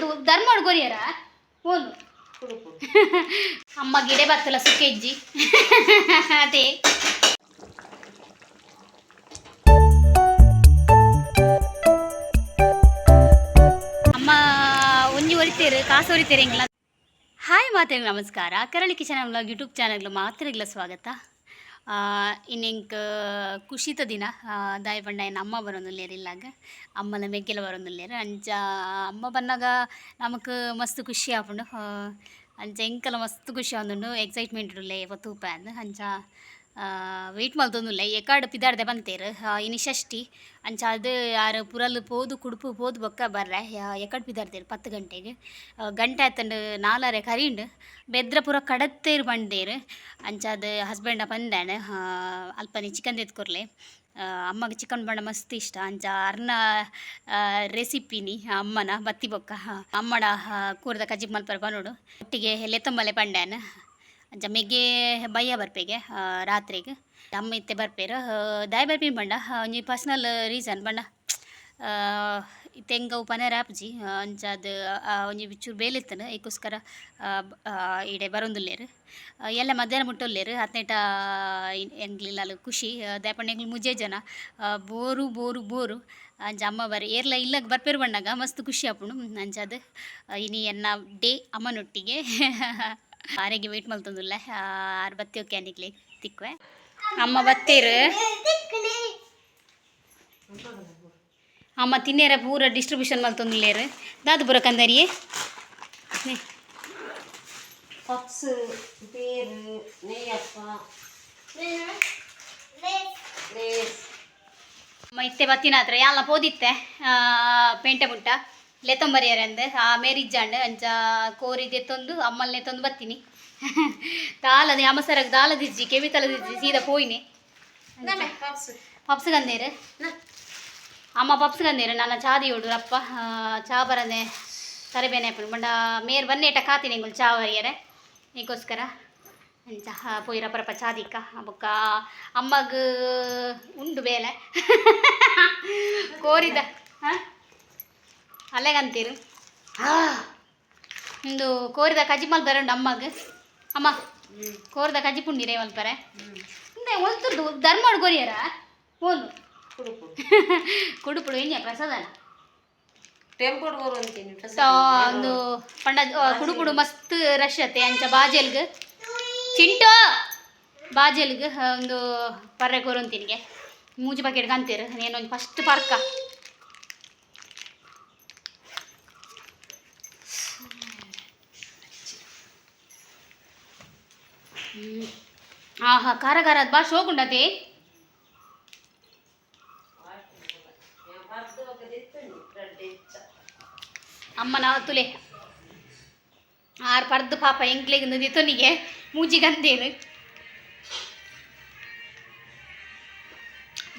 ಒಲ್ತುರ್ದು ಧರ್ಮಡ್ courier ಓಲು. ಅಮ್ಮ ಗಿಡೆ ಬತ್ತಲ ಸುಕ್ಕೆಜ್ಜಿ ಅದೇ. ಅಮ್ಮ ಒಂಜಿ ಒರಿತೇರು ಕಾಸು ಒರಿತೇರು ಎಂಗ್ಲ. ಹಾಯ್ ಮಾತೆರ್ಗ್ ನಮಸ್ಕಾರ. ಕರಳಿ ಕಿಚನ್ ವ್ಲಾಗ್ ಯೂಟ್ಯೂಬ್ ಚಾನಲ್ ಮಾತೆರೆಗ್ಲ ಸ್ವಾಗತ. ಇನ್ನೆಂಕ್ ಖುಷಿತ ದಿನ ದಾಯ ಪಂಡ ಎನ್ನ ಅಮ್ಮ ಬರೋಂದುಲ್ಲೇರು ಇಲ್ಲಾಗ, ಅಮ್ಮನ ಮೆಗ್ಗೆಲ ಬರೋಂದುಲ್ಲೇರು. ಅಂಚ ಅಮ್ಮ ಬನ್ನಗ ನಮಕ್ ಮಸ್ತ್ ಖುಷಿ ಆಪುಂಡು. ಅಂಚ ಎಂಕಲ ಮಸ್ತ್ ಖುಷಿ ಆವೊಂದುಂಡು, ಎಕ್ಸೈಟ್ಮೆಂಟ್ ಉಲ್ಲೆ ಏಪ ತೂಪೆ ಅಂದ್. ಅಂಚ ವೆಯ್ಟ್ ಮಲ್ತೊಂದುಲ್ಲೆ. ಎಕಾಡ್ ಪಿದಾಡ್ದೆ ಪಂತೇರು. ಇನಿ ಷಷ್ಠಿ, ಅಂಚಾದ್ ಆರ್ ಪುರಲ್ ಪೋದು ಕುಡುಪು ಪೋದು ಬೊಕ್ಕ ಬರ್ರೆ. ಎಕಾಡ್ ಪಿದಾಡ್ದೆರ್ 10 ಗಂಟೆಗ್. ಗಂಟೆ ಆತುಂಡು, ನಾಲರೆ ಕರಿಂಡು. ಬೆದ್ರ ಪೂರ ಕಡತ್ತೇರು ಪಂಡೇರು. ಅಂಚಾದ್ ಹಸ್ಬೆಂಡ ಪಂದೇನ್ ಅಲ್ಪನೆ ಚಿಕನ್ ದೆತ್ತ್ ಕೊರ್ಲೆ. ಅಮ್ಮಗ್ ಚಿಕನ್ ಪಂಡ ಮಸ್ತ್ ಇಷ್ಟ. ಅಂಚ ಅರ್ನ ರೆಸಿಪಿನಿ ಅಮ್ಮನ ಬತ್ತಿ ಬೊಕ್ಕ ಅಮ್ಮಡ ಕೂರ್ದ ಕಜಿಪು ಮಲ್ಪರೆ ಪನೊಡು, ಒಟ್ಟಿಗೆ ಲೆತ್ತೊಂಬಲೆ ಪಂಡೇನ್. ಅಂಚ ಮೆಗ್ಗೆ ಬಯ್ಯ ಬರ್ಪೆಗೆ ರಾತ್ರೆಗ್. ಅಮ್ಮ ಇತ್ತೆ ಬರ್ಪೆರ್. ದಾಯೆ ಬರ್ಪಿನಿ ಪಂಡ ಒಂಜಿ ಪರ್ಸನಲ್ ರೀಸನ್ ಪಂಡ ಇತ್ತೆ ಎಂಕ್ ಅವು ಪನೆರೆ ಆಪುಜಿ. ಅಂಚಾದ್ ಒಂಜಿ ಚೂರು ಬೇಲೆ ಇತ್ತುಂಡು, ಐಕೋಸ್ಕರ ಇಡೆ ಬರೊಂದುಲ್ಲೆರ್. ಎಲ್ಲೆ ಮಧ್ಯಾಹ್ನ ಮುಟ್ಟ ಉಲ್ಲೆರ್. ಅತ್ನೇಟ ಎಂಕ್ಲ ಇಲ್ಲಲ್ ಖುಷಿ. ದಾಯೆ ಪಂಡ ಎಂಕ್ಲು ಮೂಜೇ ಜನ, ಬೋರು ಬೋರು ಬೋರು. ಅಂಚ ಅಮ್ಮ ಬರೆ ಏರ್ಲ ಇಲ್ಲಗ್ ಬರ್ಪೆರ್ ಪನ್ನಗ ಮಸ್ತ್ ಖುಷಿ ಆಪುಂಡು. ಅಂಚಾದ್ ಇನಿ ಎನ್ನ ಡೇ ಅಮ್ಮನೊಟ್ಟಿಗೆ. ಆರೆಗೆ ವೆಯ್ಟ್ ಮಲ್ತೊಂದುಲ್ಲೆ. ಆರ್ ಬತ್ತಿ ಓಕೆ ನಿಕ್ಲೆ ತಿಕ್ಕುವೆ. ಅಮ್ಮ ಬತ್ತೇರು. ಅಮ್ಮ ತಿನ್ನೇರ ಪೂರ ಡಿಸ್ಟ್ರಿಬ್ಯೂಷನ್ ಮಲ್ತೊಂದುಲ್ಲೇರು. ದಾದ ಪೂರ ಕಂದರಿಯೇ? ಪಪ್ಸ್, ಪೇರು, ನೆಯ್ಯಪ್ಪ, ಲೇಸ್. ಅಮ್ಮ ಇತ್ತೆ ಬತ್ತಿನ ಹತ್ರ ಯಾಲ್ನ ಪೋದಿತ್ತೆ ಪೇಂಟೆ ಮುಟ್ಟ ಲೆತ್ತೊಂಬರಿಯರಂದು. ಆ ಮೇರಿಜ್ಜಾಂಡ್. ಅಂಚ ಕೋರಿ ದೆತ್ತೊಂದು ಅಮ್ಮಲ್ನೆ ತೊಂದು ಬತ್ತೀನಿ. ದಾಲದೆ ಅಮಸರಗ್ ದಾಲದಿಜ್ಜಿ, ಕೆವಿ ತಲದಿಜ್ಜಿ, ಸೀದಾ ಪೋಯಿನಿ. ಪಪ್ಸ್. ಪಪ್ಸ್ ಗಂದೇರು ಅಮ್ಮ, ಪಪ್ಸ್ ಗಂದೇರು. ನನ್ನ ಚಾ ದಿಯೋಡು ಅಪ್ಪ. ಚಾ ಬರನೆ ತಲೆಬೇನೆ ಆಪುಂಡು. ಪಂಡ ಮೇರ್ ಬನ್ನೇಟ ಕಾತಿನಿ ಎಂಗುಲು ಚಾ ಬರಿಯರೆ ನೀಕೋಸ್ಕರ. ಅಂಚ ಪೋಯಿ ರಪ್ಪ ಚಾ ದಿಕ್ಕ. ಬೊಕ್ಕ ಅಮ್ಮಗ್ ಉಂಡು ಬೇಲೆ ಕೋರಿದ ಹಾಂ ಅಲ್ಲೆಗಂತೀರು. ಇಂದು ಕೋರಿದ ಕಜ್ಜಿ ಮಲ್ಪರೆ ಉಂಡು ಅಮ್ಮಗ್. ಅಮ್ಮ, ಕೋರಿದ ಕಜ್ಜಿ ಪುಂಡಿರೇ ಮಲ್ಪರೆ. ಇಂದೆ ಒಲ್ತುರ್ದು ಧರ್ಮಡ್ ಕೊರಿಯರ ಓಲು? ಕುಡುಪು. ಕುಡುಪುಡು ಎಂಜ ಪ್ರಸಾದನ? ಟೆಂಪೋಡ್ ಬರುವಂತೀನಿ. ಸೊ ಒಂದು ಪಂಡ ಕುಡುಪುಡು ಮಸ್ತ್ ರಶ್ ಅತ್ತೆ. ಅಂಚ ಬಾಜೆಲ್ಗ್ ಚಿಂಟು ಬಾಜೆಲ್ಗ್ ಒಂದು ಪರ್ರೆ ಕೊರೊಂತಿನಿಗೆ ಮೂಜಿ ಪ್ಯಾಕೆಟ್ ಕಂತೇರು. ನೇನು ಒಂಜಿ ಫಸ್ಟ್ ಪಾರ್ಕ. ಆಹಾ, ಖಾರ ಖಾರ ಅದು ಭಾಳ ಶೋಕುಂಡತೆ. ಅಮ್ಮನ ತುಲೆ ಆರ್ ಪರ್ದು ಪಾಪ ಎಂಕ್ಲೆಗ್ ದೆತ್ತೊನಿಗೆ ಮೂಜಿ ಗಂದೇರು.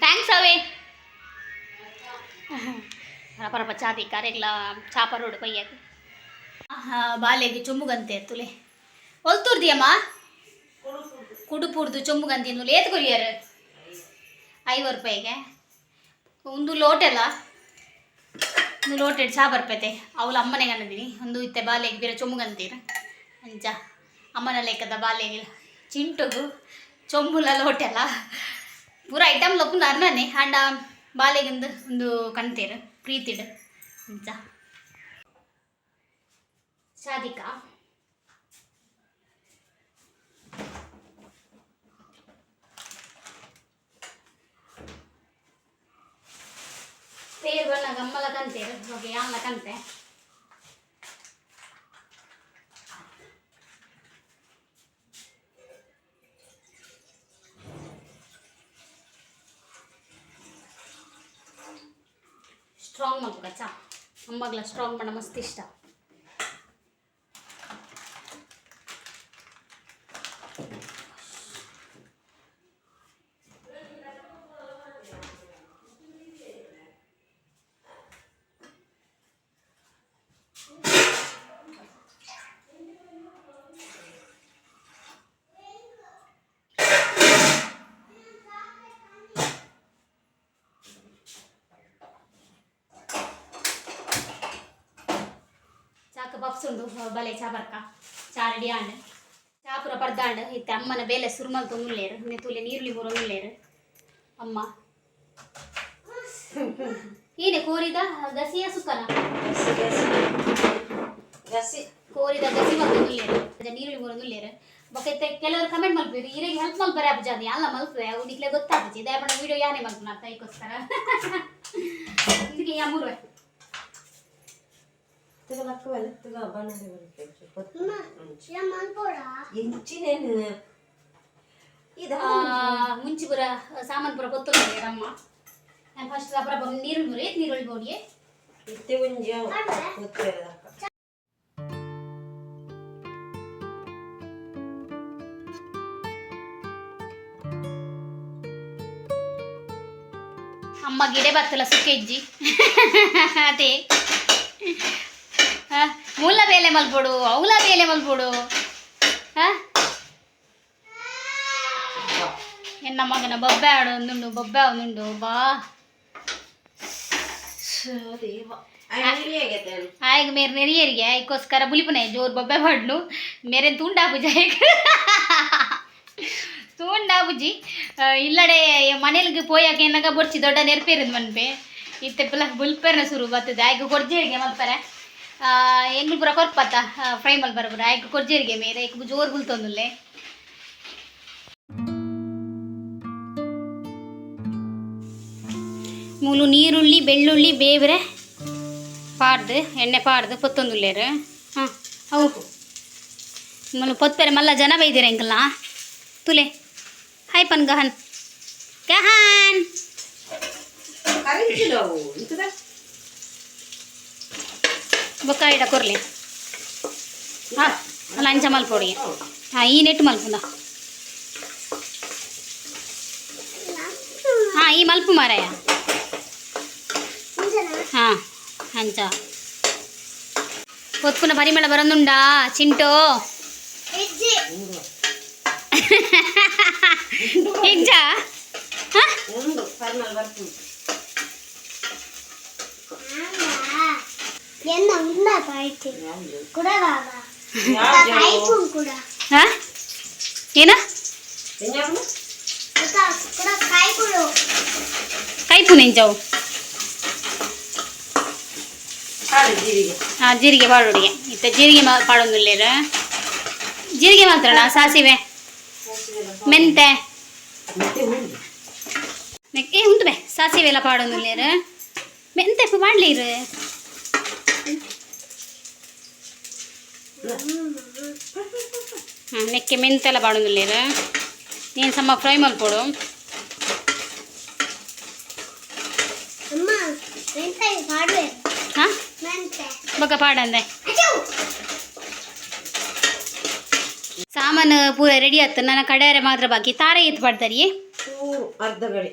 Thanks ಅವೇ. ರಪ ರಪ ಚಾ ದಿಕ್ಕ ಅರೆಗ್ಲ ಚಾ ಪರೋಡು ಪಯ್ಯಗ್. ಬಾಲೆಗ್ ಚೊಂಬುಗಂತೆ ತುಲೆ. ಒಲ್ತುರ್ದಿಯಮ್ಮ ಕುಡುಪುರ್ದು ಚೊಂಬುಗಂತಿ? ಏತ್ ಕೊರಿಯರ್? 50 ರೂಪಾಯಿಗೆ ಒಂದು ಲೋಟೆಲ್ಲ. ಒಂದು ಲೋಟೆಡ್ ಚಾ ಬರ್ಪೈತೆ. ಅವಳು ಅಮ್ಮನೆ ಕಂಡಿದ್ದೀನಿ. ಒಂದು ಇತ್ತೆ ಬಾಲೆಗೆ ಬೇರೆ ಚೊಂಬುಗಂತೀರ. ಅಂಚ ಅಮ್ಮನ ಲೆಕ್ಕದ ಬಾಲೆಗೆ ಚಿಂಟುಗು ಚೊಂಬುಲ ಲೋಟೆಲ್ಲ ಪೂರ ಐಟಮ್ ಲೊಪ್ಪುನ ಅರ್ನನೆ. ಅಂಡ ಬಾಲೆಗಿಂದು ಒಂದು ಕಣ್ತೇರು ಪ್ರೀತಿಡ್. ಅಂಚ ಶಾದಿಕ ಪೇರ್ ಬಣ್ಣಗ ಅಮ್ಮಲ ಕಂತೇರು ಓಕೆ ಯಾನ್ಲ ಕಂತೆ. ಸ್ಟ್ರಾಂಗ್ ಮಲ್ಪುಗ ಚಾ. ಅಮ್ಮಗ್ಲ ಸ್ಟ್ರಾಂಗ್ ಬಣ್ಣ ಮಸ್ತ್ ಇಷ್ಟ. ಪಪ್ಸ್ ಉಂಡು. ಬಲೆ ಚಾ ಬರ್ಕ, ಚಾ ರೆಡಿ ಆಂಡ್, ಚಾ ಪೂರ ಪರ್ದಾಂಡ್. ಇತ್ತೆ ಅಮ್ಮನ ಬೇಲೆ ಸುರುಮಲ್ ತೊಂದುಲ್ಲೇರು. ತೂಲೆ, ನೀರುಳ್ಳಿ ಮುರೊಂದುಲ್ಲೇರು ಅಮ್ಮ. ಈನೆ ಕೋರಿದ ಗಸಿಯ ಸುಕ್ಕನ? ಗಸಿ. ಕೋರಿದ ಗಸಿ ಮಲ್ತೊಂದುಲ್ಲೇರು, ನೀರುಳ್ಳಿ ಮುರೊಂದುಲ್ಲೇರು. ಬೊಕ ಇತ್ತೆ ಕೆಲವರು ಕಮೆಂಟ್ ಮಲ್ಪೇರು, ಇರೆಗ್ ಹೆಲ್ಪ್ ಮಲ್ಪರೆ ಅಪ್ಪಜಾದಿ ಅಲ್ಲ ಮಲ್ಪೆ. ಅವು ನಿಕ್ಲೆ ಗೊತ್ತಾಪುಜಿ. ದಯಪಂಡ ವಿಡಿಯೋ ಯಾನೇ ಮಲ್ಪುನ ಅರ್ಥ ಐಕೋಸ್ಕರ ಇದಕ್ಕೆ ಯಾ ಮೂರುವೆ. ಎಂಚಿನೇನು ಇದು? ಮುಂಚಿ ಪೂರ ಸಾಮಾನು ಪೂರ ಗೊತ್ತುಲ್ಲ ಅಮ್ಮ. ನಾನು ಫಸ್ಟ್ ಅಪರ ನೀರುಳ್ಳಿ ಮುರಿ, ನೀರುಳ್ಳಿ ಬೋಡಿಯೆ. ಇತ್ತೆ ಒಂಜಿ ಗೊತ್ತಿರೋದಕ್ಕ. ಅಮ್ಮ ಗಿಡೆ ಬತ್ತಲ ಸುಕ್ಕೆಜ್ಜಿ ಅದೇ. ಮೂಲ ಬೇಲೆ ಮಲ್ಪೊಡು, ಅವಲ ಬೇಲೆ ಮಲ್ಪೊಡು. ಎನ್ನ ಮಗನ ಬೊಬ್ಬೆ ಆಡೊಂದುಂಡು, ಬೊಬ್ಬೆ ಒಂದುಂಡು ಬಾ. ಆಯ್ಗ ಮೇರೆ ನೆರಿಯರಿಗೆ ಐಕೋಸ್ಕರ ಬುಲಿಪುನೆ ಜೋರು ಬೊಬ್ಬೆ ಪಾಡ್ನು. ಮೇರೆ ತುಂಡಾಪುಜಿ, ತುಂಡಾಪುಜಿ. ಇಲ್ಲಡೆ ಮನೇಲಿಗೆ ಪೋಯಾಕ ಏನಾಗ ಬೊರ್ಚಿ ದೊಡ್ಡ ನೆರ್ಪೇರಿಂದು ಮನ್ಪೆ. ಇತ್ತೆ ಪುಲ ಬುಲ್ಪೆರ್ನ ಸುರು ಬರ್ತದೆ. ಆಯ್ಗ ಕೊರ್ಜೇರಿಗೆ ಮಲ್ಪರೆ, ಎಂಗ್ಲು ಪೂರ ಕೊರ್ಪತ್ತ ಫ್ರೈ ಮಲ್ಪರ ಪೂರ. ಆಯ್ಗ ಕೊರ್ಜೇರಿಗೆ ಮೇರೆ ಐಕ್ ಜೋರು ಬುಲ್ತೊಂದುಲ್ಲೆ. ಮೂಲು ನೀರುಳ್ಳಿ, ಬೆಳ್ಳುಳ್ಳಿ, ಬೇವ್ರೆ ಪಾಡ್ದು, ಎಣ್ಣೆ ಪಾಡ್ದು ಪೊತ್ತೊಂದುಲ್ಲೇರು. ಹಾಂ, ಅವು ಮೂಲು ಪೊತ್ಪೆರೆ. ಮಲ್ಲ ಜನ ಬೈದಿರ ಎಂಕಲ್ನ. ತುಲೆ, ಹಾಯ್ ಪನ್ ಗಹನ್, ಗಹನ್. ಕರಿಂಚಿನವು ಇಂತದ. ಬೊಕ್ಕ ಇಡ ಕೊರ್ಲೆ. ಹಾಂ, ಅಲ್ಲ, ಅಂಚ ಮಲ್ಪೊಡಿ. ಹಾಂ, ಈ ನೆಟ್ ಮಲ್ಪುಂದ. ಹಾಂ, ಈ ಮಲ್ಪು ಮಾರಾಯ. ಹಾಂ, ಅಂಚ ಪೊತ್ಪುನ ಪರಿಮಳ ಬರೊಂದುಂಡಾ ಚಿಂಟೋ? ಇಜ್ಜಾ? ಹಾಂ. ಉಂಡು, ಪರಿಮಳ ಬರ್ತುಂಡು. ಎನ್ನ ಉಂಡ ಪಾಯ್ತಿ ಕೂಡ ಬಾಬಾ ಐಫೋನ್ ಕೂಡ. ಹಾಂ, ಏನ? ಎಂಜಾಪುಂಡು? ಕೂಡ ಕಾಯ್ಕೊಡು. ಕೈಪುನ ಎಂಚವು? ಕಾಳು, ಜೀರಿಗೆ. ಹಾಂ, ಜೀರಿಗೆ ಪಾಡೋಡಿಗೆ. ಇತ್ತ ಜೀರಿಗೆ ಪಾಡೊಂದುಲ್ಲೇರು. ಜೀರಿಗೆ ಮಾತ್ರನಾ? ಸಾಸಿವೆ, ಮೆಂತೆ. ಮತ್ತೆ ಉಂಡು. ಏ ಉಂಟು ಬೇ. ಸಾಸಿವೆ ಎಲ್ಲ ಪಾಡೊಂದುಲ್ಲೇರು. ಮೆಂತೆ ಪಾಡ್ಲೀರು. ಹಾಂ, ನೆಕ್ಕೆ ಮೆಂತೆಲ್ಲ ಪಾಡೊಂದುಲ್ಲೇರು. ನೀನು ಸಮ ಫ್ರೈ ಮಲ್ಪೊಡು. ಅಮ್ಮ, ಮೆಂತೆ ಪಾಡುವೆ. ಹಾಂ. ಮೆಂತೆ. ಬೊಕ್ಕ ಪಾಡಂದೆ. ಅಚ್ಚು. ಸಾಮಾನು ಪೂರ ರೆಡಿ ಆಯ್ತು. ನನ್ನ ಕಡೆಯರೆ ಮಾತ್ರ ಬಾಕಿ. ತಾರೆ ಈತ್ ಪಾಡ್ತಾರಿಯೇ? ಚೂರು ಅರ್ಧ ಗಡಿ.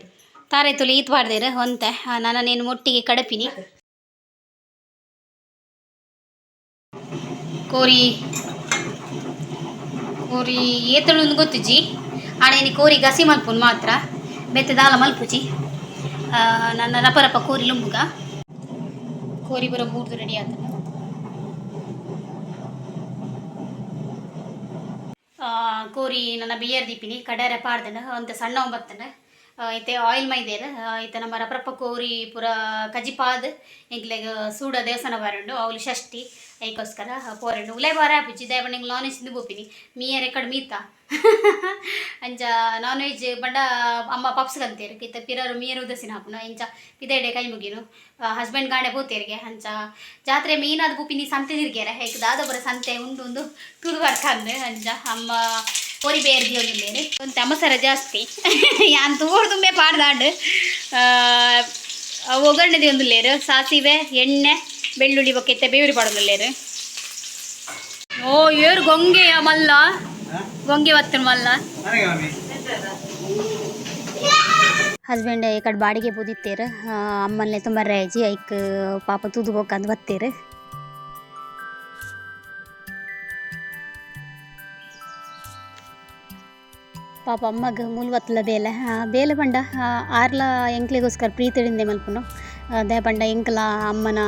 ತಾರೆ ತುಲಿ ಈತ್ ಪಾಡ್ದೇರು ಒಂತೆ. ನಾನು ನೀನು ಒಟ್ಟಿಗೆ ಕಡಪಿನಿ. ಕೋರಿ, ಕೋರಿ ಏತಳು ಗೊತ್ತುಜಿ. ಆಣೆ ಕೋರಿ ಗಸಿ ಮಲ್ಪುನ್ ಮಾತ್ರ, ಬೇತೆ ದಾಲ ಮಲ್ಪುಜಿ. ನನ್ನ ರಪ ರಪ ಕೋರಿ ಲುಂಬುಗ. ಕೋರಿ ಬರೋ ಮೂರ್ದು ರೆಡಿ ಆತನ. ಕೋರಿ ನನ್ನ ಬಿಯರ್ ದೀಪಿನಿ ಕಡಾರೆ ಪಾಡ್ದನ ಒಂತೆ ಸಣ್ಣ ಬತ್ತನ. ಇತ್ತೆ ಆಯಿಲ್ ಮೈದೇರ್. ಇತ್ತೆ ನಮ್ಮ ರಪ್ರಪ್ಪ ಕೋರಿ ಪೂರ ಕಜಿಪಾದ್ ಎಂಕ್ಲೆಗ್ ಸೂಡ ದೇವಸ್ಥಾನ ಬಾರುಂಡು. ಅವ್ಲು ಷಷ್ಠಿ, ಐಕೋಸ್ಕರ ಪೋರಂಡು. ಉಲೈ ಬಾರ ಆಪುಜಿ. ದಯಪಂಡ ಎಂಕ್ ನಾನ್ ವೆಜ್ ತಿಂದು ಪೋಪಿನಿ. ಮೀಯರ್ ಎಕ್ಕಡ್ ಮೀತ. ಅಂಚ ನಾನ್ ವೆಜ್ ಪಂಡ ಅಮ್ಮ ಪಪ್ಸ್ ಕಂತೇರು. ಇತ್ತೆ ಪಿರರು ಮೀಯರ್ ಉದಸಿನ ಹಾಪುನು. ಇಂಚ ಪಿದೆಡೆ ಕೈ ಮುಗಿನು. ಹಸ್ಬೆಂಡ್ ಗಾಂಡೆ ಪೋತೇರಿಗೆ. ಅಂಚ ಜಾತ್ರೆ ಮೀನಾದ್ ಪೂಪಿನಿ. ಸಂತೆ ತಿರ್ಗ್ಯಾರ. ಹೇಗೆ ದಾದ ಪೂರ ಸಂತೆ ಉಂಡು ಉಂದು ತುದು ಬರ್ಕಂದು. ಅಂಚ ಅಮ್ಮ ಕೋರಿ ಬೇರ್ ದಿಯೊಂದುಲ್ಲೇರು. ಒಂತೆ ಅಮಸರ ಜಾಸ್ತಿ. ಯಾನ್ ತೂರ್ದುಂಬೆ ಪಾಡ್ದಾಂಡ್. ಒಗ್ಗರಣೆ ದಿಯೊಂದುಲ್ಲೇರು. ಸಾಸಿವೆ, ಎಣ್ಣೆ, ಬೆಳ್ಳುಳ್ಳಿ, ಬೊಕ್ಕ ಇತ್ತೆ ಬೇವುರಿ ಪಾಡೊಂದುಲ್ಲೇರು. ಓ, ಏರು ಗೊಂಗೆಯ ಮಲ್ಲ ಗೊಂಗೆ ಬತ್ತನ ಮಲ್ಲ. ಹಸ್ಬೆಂಡ್ ಈ ಕಡೆ ಬಾಡಿಗೆ ಪೂದಿತ್ತೇರು. ಅಮ್ಮನ್ಲೆ ತುಂಬ ರೇಜಿ ಐಕ್ ಪಾಪ ತೂದು ಬೋಕಂದ್ ಬತ್ತೇರು. ಪಾಪ ಅಮ್ಮಗ್ ಮೂಲ್ವತ್ಲ ಬೇಲೆ. ಬೇಲೆ ಪಂಡ ಆರ್ಲ ಎಂಕ್ಲೆಗೋಸ್ಕರ ಪ್ರೀತಿಡಿಂದೆ ಮಲ್ಪುನು. ದಾಯೆ ಪಂಡ ಎಂಕ್ಲ ಅಮ್ಮನ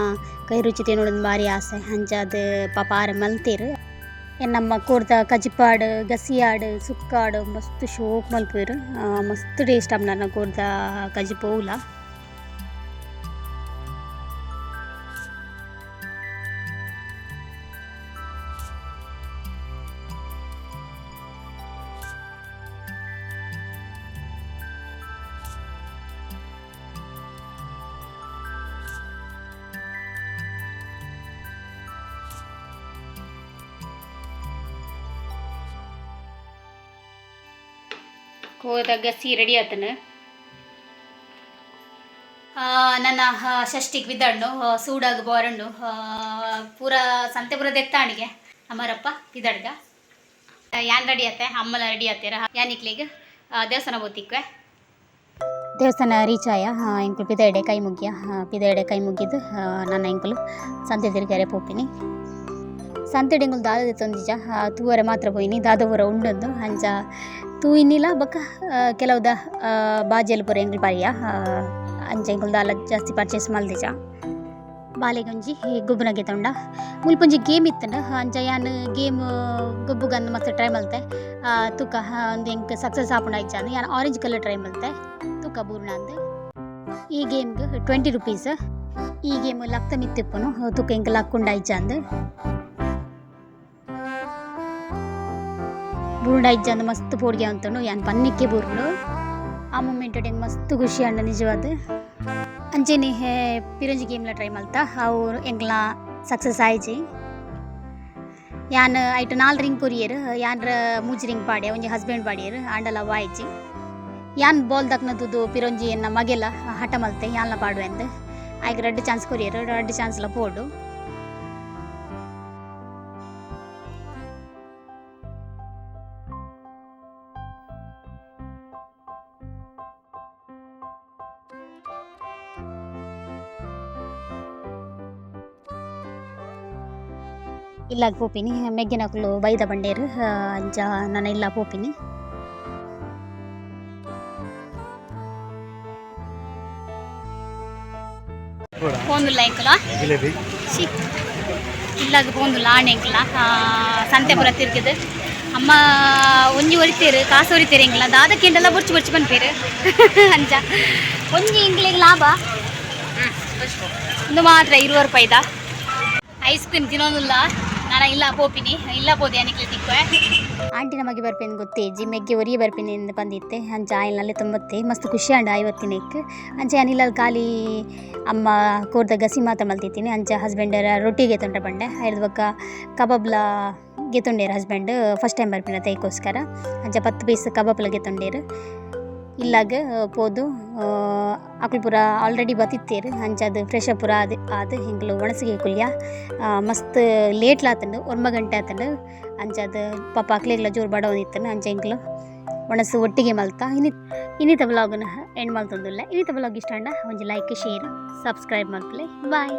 ಕೈ ರುಚಿ ತಿನ್ನೋದು ಭಾರಿ ಆಸೆ. ಅಂಚಾದ್ ಪಾಪ ಆರು ಮಲ್ತೇರು. ನಮ್ಮ ಕೋರ್ದ ಕಜಿಪಾಡು, ಗಸಿಯಾಡು, ಸುಕ್ಕಾಡು ಮಸ್ತ್ ಶೋಕ್ ಮಲ್ಪುವೆರ್. ಮಸ್ತ್ ಟೇಸ್ಟ್ ಆಪುಂಡು ಕೋರ್ದ ಕಜಿಪು ಓಲ. ಕೋದ ಗಸಿ ರೆಡಿ ಆತನ. ನನ್ನ ಷಷ್ಟಿಗೆ ಬಿದ್ದಣ್ಣು ಸೂಡಾಗ ಬೋರಣ್ಣು ಪೂರ ಸಂತೆ ಪೂರ ದೆತ್ತಾಣಿಗೆ ಅಮರಪ್ಪ ಬಿದಡ್ಗ. ಯಾನ್ ರೆಡಿ ಆತೆ, ಅಮ್ಮಲ ರೆಡಿ ಆತೀರ. ಯಾನಿಕ್ಲಿಗೆ ದೇವಸ್ಥಾನ ಬೋತಿಕ್ವೆ. ದೇವಸ್ಥಾನ ರೀಚ್ ಆಯ ಎಂಕುಲು ಪಿದೆಡೆ ಕೈ ಮುಗಿಯ. ಪಿದೆಡೆ ಕೈ ಮುಗಿದು ನನ್ನ ಎಂಕುಲು ಸಂತೆ ತಿರ್ಗಾರೆ ಪೋಪಿನಿ. ಸಂತೆ ಎಂಕುಲು ದಾದ ತೊಂದಿಜ ತೂವರೆ ಮಾತ್ರ ಪೋಯಿನಿ. ದಾದ ಪೂರ ಉಂಡೊಂದು ಅಂಚ ತೂಯಿನಿಲ. ಬೊಕ್ಕ ಕೆಲವುದ ಬಾಜೆಲ್ ಪೂರ ಎಂಕುಲು ಪರಿಯ. ಅಂಚ ಎಂಕುಲು ದಾಲ ಜಾಸ್ತಿ ಪರ್ಚೇಸ್ ಮಲ್ದಿಜ. ಬಾಲೆಗೊಂಜಿ ಗೊಬ್ಬುನಗೆ ತೊಂಡ. ಮುಲ್ಪೊಂಜಿ ಗೇಮ್ ಇತ್ತಂಡ. ಅಂಚ ಯಾನ್ ಗೇಮ್ ಗೊಬ್ಬುಗಂದು ಮಸ್ತ್ ಟ್ರೈ ಮಲ್ತೆ. ತೂಕ ಒಂದು ಎಂಕ್ ಸಕ್ಸಸ್ ಆಪುಂಡ ಇಜ್ಜಾಂದ್. ಯಾನ್ ಆರೆಂಜ್ ಕಲರ್ ಟ್ರೈ ಮಲ್ತೆ. ತೂಕ ಬೂರ್ಣಂದು. ಈ ಗೇಮ್ಗೆ 20 ರುಪೀಸ್. ಈ ಗೇಮ್ ಲಕ್ತ ಮಿತ್ತಿಪ್ಪುನು. ತೂಕ ಎಂಕ್ ಲಕ್ಕುಂಡ ಇಜ್ಜಾಂದ್. ಬೂರ್ಣ ಇಜ್ಜಾಂದ್ ಮಸ್ತ್ ಪೋಡಿಗೆ ಅಂತುಂಡು. ಯಾನ್ ಪನ್ನಿಕ್ಕೆ ಬೂರ್ಂಡು. ಆ ಮೂಮೆಂಟ್ ಎಂಕ್ ಮಸ್ತ್ ಖುಷಿ ಆಂಡ್ ನಿಜವಾದ್. ಅಂಚೆನೆ ಪಿರಂಜಿ ಗೇಮ್ಲ ಟ್ರೈ ಮಲ್ತ. ಅವು ಎಂಕ್ಲ ಸಕ್ಸಸ್ ಆಯ್ಜಿ. ಯಾನ್ ಐಟ್ 4 ರಿಂಗ್ ಕೊರಿಯೆರ್. ಯಾನ್ರ 3 ರಿಂಗ್ ಪಾಡ್ಯ, ಒಂಜಿ ಹಸ್ಬೆಂಡ್ ಪಾಡ್ಯೆರ್. ಆಂಡಲ ಅವು ಆಯ್ಜಿ. ಯಾನ್ ಬಾಲ್ ದಕ್ನ ತೂದು ಪಿರೊಂಜಿ ಎನ್ನ ಮಗೆಲ ಹಠ ಮಲ್ತೆ ಯಾನ್ಲ ಪಾಡುವೆಂದ್. ಆಯ್ಗ್ 2 ಚಾನ್ಸ್ ಕೊರಿಯೆರ್. 2 ಚಾನ್ಸ್ಲ ಪೋಡು. ಇಲ್ಲಾಗ ಪೋಪಿನಿ. ಮೆಗ್ಗೆನಕುಲು ಬೈದ ಬಂಡೇರು. ಅಂಚ ನನ ಇಲ್ಲ ಪೋಪಿನಿ. ಪೋಂದುಲ್ಲ ಎಂಕುಲ she ಇಲ್ಲಾಗ ಪೋಂದುಲ್ಲ ಆಣೆ ಎಂಕುಲ. ಸಂತೆ ಪೂರ ತಿರ್ಗಿದ್. ಅಮ್ಮ ಒಂಜಿ ಒರಿತೇರು, ಕಾಸು ಒರಿತೇರು ಎಂಕುಲ. ದಾದ ಕೇಂಡಲ ಬೊರ್ಚು ಬೊರ್ಚು ಪನ್ಪೇರು. ಅಂಚ ಒಂಜಿ ಎಂಕ್ಲೆಗ್ ಲಾಭ ಒಂದು ಮಾತ್ರ 20 ರೂಪಾಯಿದ ಐಸ್ ಕ್ರೀಮ್ ತಿನ್ನೋದಿಲ್ಲ. ನಾನು ಇಲ್ಲ ಪೋಪಿನಿ. ಇಲ್ಲ ಪೋದೆ ಅನಿಕ್ಲೆ ತಿಕ್ವೆ. ಆಂಟಿ ನಮಗೆ ಬರ್ಪೇನು ಗೊತ್ತೇಜಿ. ಮೆಗ್ಗೆ ಒರಿಯೆ ಬರ್ಪೇನೆ ಎಂದು ಬಂದಿತ್ತೆ. ಅಂಚ ಆಯಿಲ್ನಲ್ಲಿ ತುಂಬತ್ತೆ ಮಸ್ತ್ ಖುಷಿ ಆಂಡ ಐವತ್ತಿನಕ್ಕೆ. ಅಂಚ ಯಾನ್ ಖಾಲಿ ಅಮ್ಮ ಕೋರ್ದ ಗಸಿ ಮಾತ್ರ ಮಲ್ತಿತ್ತೀನಿ. ಅಂಚ ಹಸ್ಬೆಂಡ್ ರೊಟ್ಟಿಗೆ ತೊಂಡ್ರೆ ಬಂಡೆ. ಐದು ಬೊಕ್ಕ ಕಬಾಬ್ಲ ಗೆತೊಂಡೇರು ಹಸ್ಬೆಂಡ್ ಫಸ್ಟ್ ಟೈಮ್ ಬರ್ಪಿನ ತೈಕೋಸ್ಕರ. ಅಂಚ 10 ಪೀಸ್ ಕಬಾಬ್ಲ ಗೆತೊಂಡೇರು. ಇಲ್ಲಾಗ ಪೋದು ಅಕುಲು ಪೂರ ಆಲ್ರೆಡಿ ಬತ್ತಿತ್ತೇರು. ಅಂಚ ಅದು ಫ್ರೆಶ್ ಪೂರ ಅದು ಅದು ಎಂಕ್ಲು ಒಣಸಿಗೆ ಕುಲ್ಯ. ಮಸ್ತ್ ಲೇಟ್ಲ ಆತಂಡು, 9 ಗಂಟೆ ಆತಂಡು. ಅಂಚ ಅದು ಪಾಪ ಅಕ್ಲೆಗ್ಲ ಜೋರು ಬಡವನಿತ್ತನು. ಅಂಚ ಎಂಕ್ಲು ಒಣಸು ಒಟ್ಟಿಗೆ ಮಲ್ತ. ಇನ್ನಿತ ಬ್ಲಾಗ್ನ ಎಂಡ್ ಮಲ್ತೊಂದುಲ್ಲ. ಇನ್ನಿತ ಬ್ಲಾಗ್ ಇಷ್ಟ ಆಂಡ ಒಂಜಿ ಲೈಕ್, ಶೇರ್, ಸಬ್ಸ್ಕ್ರೈಬ್ ಮಲ್ಪುಲೆ. ಬಾಯ್.